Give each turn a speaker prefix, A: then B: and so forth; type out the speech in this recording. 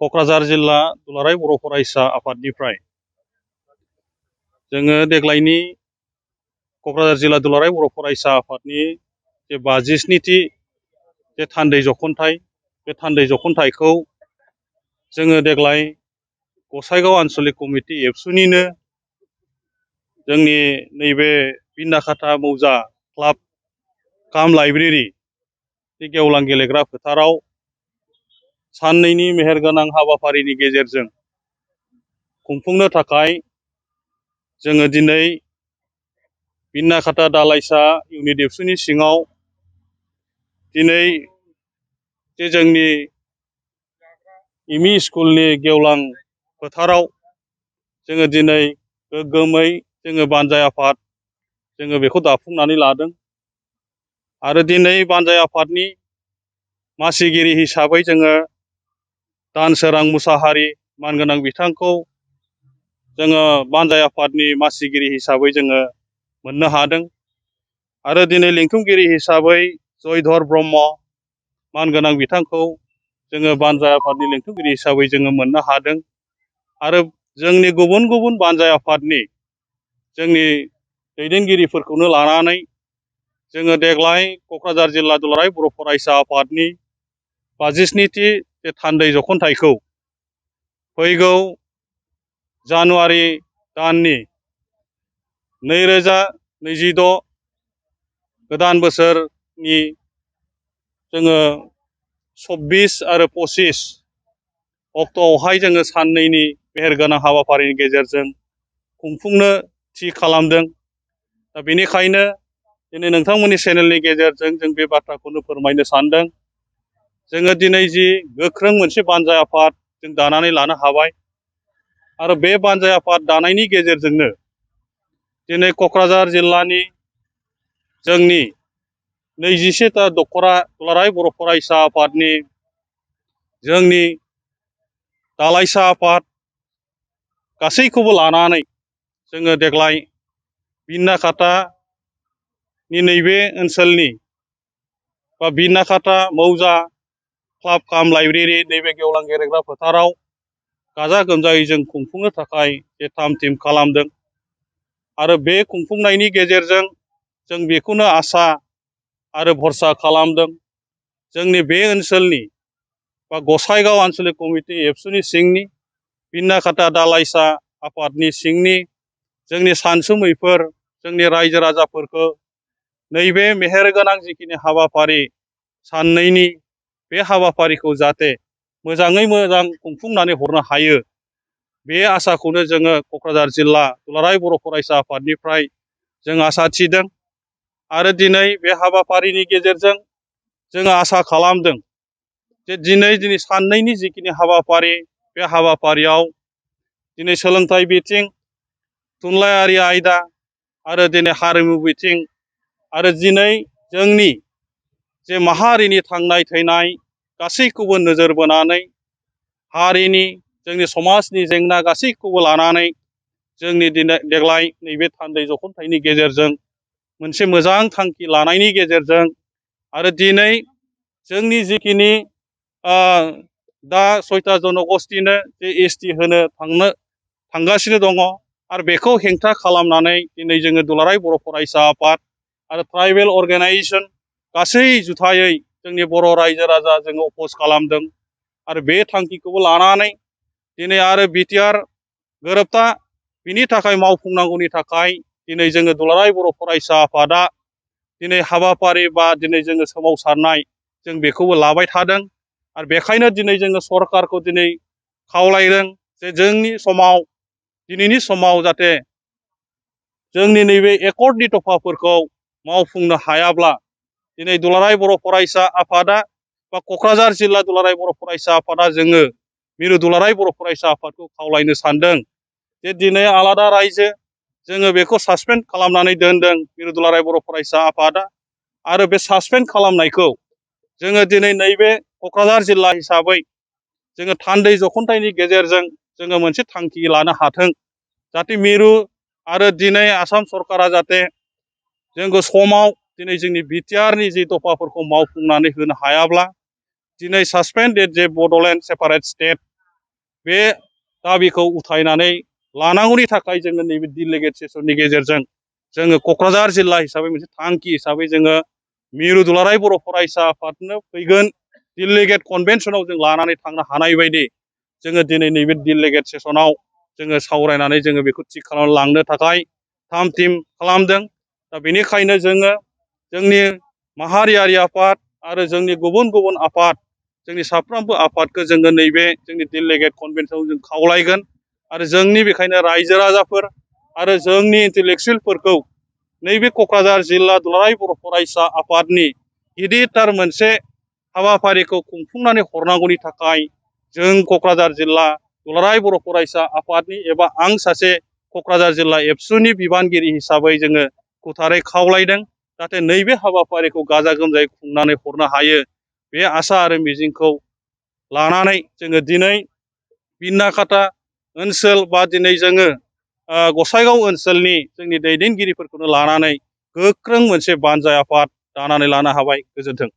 A: क'क्राझार जिल्ला दुलाराय बर' फरायसा आफादनिफ्राय जोङो देग्लायनि क'क्राझार जिल्ला दुलाराय बर' फरायसा आफादनि जे 57थि जे थान्दै जख'न्थाइ बे थान्दै जख'न्थाइखौ जोङो देग्लाय गसाइगाव आन्सलिक कमिटि एबसुनिनो जोंनि नैबे बिनाखाथा मौजा क्लाब काम लाइब्रेरि गेवलां गेलेग्रा फोथाराव साननैनि मेहेरगोनां हाबाफारिनि गेजेरजों खुंफुंनो थाखाय जोङो दिनै बिनाखाथा दालाइसा इउनिट एबसुनि सिङाव दिनै जे जोंनि एमइ स्कुलनि गेवलां फोथाराव जोङो दिनै गोग्गोमै जोङो बानजाय आफाद जोङो बेखौ दाफुंनानै लादों आरो दिनै बानजाय आफादनि मासिगिरि हिसाबै जोङो दानसोरां मुसाहारि मानगोनां बिथांखौ जोङो बानजाय आफादनि मासिगिरि हिसाबै जोङो मोननो हादों आरो दिनै लिंथुमगिरि हिसाबै जयधर ब्रह्म मानगोनां बिथांखौ जोङो बानजाय आफादनि लिंथुमगिरि हिसाबै जोङो मोननो हादों आरो जोंनि गुबुन गुबुन बानजाय आफादनि जोंनि दैदेनगिरिफोरखौनो लानानै जोङो देग्लाय क'क्राझार जिल्ला दुलाराय बर' फरायसा आफादनि 57थि जे थान्दै जख'न्थाइखौ फैगौ जानुवारि दाननि 2026 गोदान बोसोरनि जोङो 24 आरो 25 अक्ट'आवहाय जोङो साननैनि मेहेरगोनां हाबाफारिनि गेजेरजों खुंफुंनो थि खालामदों। दा बेनिखायनो दिनै नोंथांमोननि चेनेलनि गेजेरजों जों बे बाथ्राखौनो फोरमायनो सानदों। जोङो दिनै जि गोख्रों मोनसे बानजाय आफाद जों दानानै लानो हाबाय आरो बे बानजाय आफाद दानायनि गेजेरजोंनो दिनै क'क्राझार जिल्लानि जोंनि 21था दख'रा दुलाराय बर' फरायसा आफादनि जोंनि दालाइसा आफाद गासैखौबो लानानै जोङो देग्लाय बिनाखाथानि नैबे ओनसोलनि बा बिनाखाथा मौजा क्लाब काम लाइब्रेरि नैबे गेवलां गेलेग्रा फोथाराव गाजा गोमजायै जों खुंफुंनो थाखाय जे थाम थिम खालामदों आरो बे खुंफुंनायनि गेजेरजों जों बेखौनो आसा आरो भरसा खालामदों जोंनि बे ओनसोलनि बा गसाइगाव आन्सलिक कमिटि एबसुनि सिंनि बिनाखाथा दालाइसा आफादनि सिंनि जोंनि सानसुमैफोर जोंनि रायजो राजाफोरखौ नैबे मेहेरगोनां जिखिनि हाबाफारि साननैनि बे हाबाफारिखौ जाहाथे मोजाङै मोजां खुंफुंनानै हरनो हायो बे आसाखौनो जोङो क'क्राझार जिल्ला दुलाराय बर' फरायसा आफादनिफ्राय जों आसा थिदों आरो दिनै बे हाबाफारिनि गेजेरजों जोङो आसा खालामदों जे दिनै साननैनि जिखिनि हाबाफारि बे हाबाफारियाव दिनै सोलोंथाइ बिथिं थुनलाइयारि आयदा आरो दिनै हारिमु बिथिं आरो दिनै जोंनि जे माहारिनि थांनाय थैनाय गासैखौबो नोजोर बोनानै हारिनि जोंनि समाजनि जेंना गासैखौबो लानानै जोंनि देग्लाय नैबे थान्दै जख'न्थाइनि गेजेरजों मोनसे मोजां थांखि लानायनि गेजेरजों आरो दिनै जोंनि जिखिनि दा 6था जन'गस्थिनो जे एसटि होनो थांगासिनो दङ आरो बेखौ हेंथा खालामनानै दिनै जोङो दुलाराय बर' फरायसा आफाद आरो ट्राइबेल अर्गेनाइजेसन गासै जुथायै जोंनि बर' रायजो राजा जोङो अपज खालामदों आरो बे थांखिखौबो लानानै दिनै आरो बिटिआर गोरोबथा बिनि थाखाय मावफुंनांगौनि थाखाय दिनै जोङो दुलाराय बर' फरायसा आफादा दिनै हाबाफारि बा दिनै जोङो सोमावसारनाय जों बेखौबो लाबाय थादों आरो बेखायनो दिनै जोङो सरकारखौ दिनै खावलायदों जे जोंनि समाव दिनैनि समाव जाहाथे जोंनि नैबे एकर्डनि दफाफोरखौ मावफुंनो हायाब्ला दिनै दुलाराय बर' फरायसा आफादा बा क'क्राझार जिल्ला दुलाराय बर' फरायसा आफादा जोङो मिरु दुलाराय बर' फरायसा आफादखौ खावलायनो सानदों जे दिनै आलादा रायजो जोङो बेखौ सासपेन्ड खालामनानै दोनदों मिरु दुलाराय बर' फरायसा आफादा आरो बे सासपेन्ड खालामनायखौ जोङो दिनै नैबे क'क्राझार जिल्ला हिसाबै जोङो थान्दै जख'न्थाइनि गेजेरजों जोङो मोनसे थांखि लानो हाथों जाहाथे मिरु आरो दिनै आसाम सरकारा जाहाथे जोंखौ समाव दिनै जोंनि बिटिआरनि जि दफाफोरखौ मावफुंनानै होनो हायाब्ला दिनै सासपेन्डेड जे बड'लेण्ड सेपारेट स्टेट बे दाबिखौ उथायनानै लानांगौनि थाखाय जोङो नैबे डेलिगेट सेसननि गेजेरजों जोङो क'क्राझार जिल्ला हिसाबै मोनसे थांखि हिसाबै जोङो मिरु दुलाराय बर' फरायसा आफादनो फैगोन डेलिगेट कनभेनसनाव जों लानानै थांनो हानाय बायदि जोङो दिनै नैबे डेलिगेट सेसनाव जोङो सावरायनानै जोङो बेखौ थि खालामना लांनो थाखाय थाम थिम खालामदों। दा बेनिखायनो जोङो जोंनि माहारियारि आफाद आरो जोंनि गुबुन गुबुन आफाद जोंनि साफ्रोमबो आफादखौ जोङो नैबे जोंनि डेलिगेट कनभेनसनाव जों खावलायगोन आरो जोंनि बेखायनो रायजो राजाफोर आरो जोंनि इन्टेलेक्सुयेलफोरखौ नैबे क'क्राझार जिल्ला दुलाराय बर' फरायसा आफादनि गिदिरथार मोनसे हाबाफारिखौ खुंफुंनानै हरनांगौनि थाखाय जों क'क्राझार जिल्ला दुलाराय बर' फरायसा आफादनि एबा आं सासे क'क्राझार जिल्ला एबसुनि बिबानगिरि हिसाबै जोङो गोथारै खावलायदों जाहाथे नैबे हाबाफारिखौ गाजा गोमजायै खुंनानै हरनो हायो। बे आसा आरो मिजिंखौ लानानै जोङो दिनै बिनाकाता ओनसोल बा दिनै जोङो गसाइगाव ओनसोलनि जोंनि दैदेनगिरिफोरखौनो लानानै गोख्रों मोनसे बानजाय आफाद दानानै लानो हाबाय। गोजोन्थों।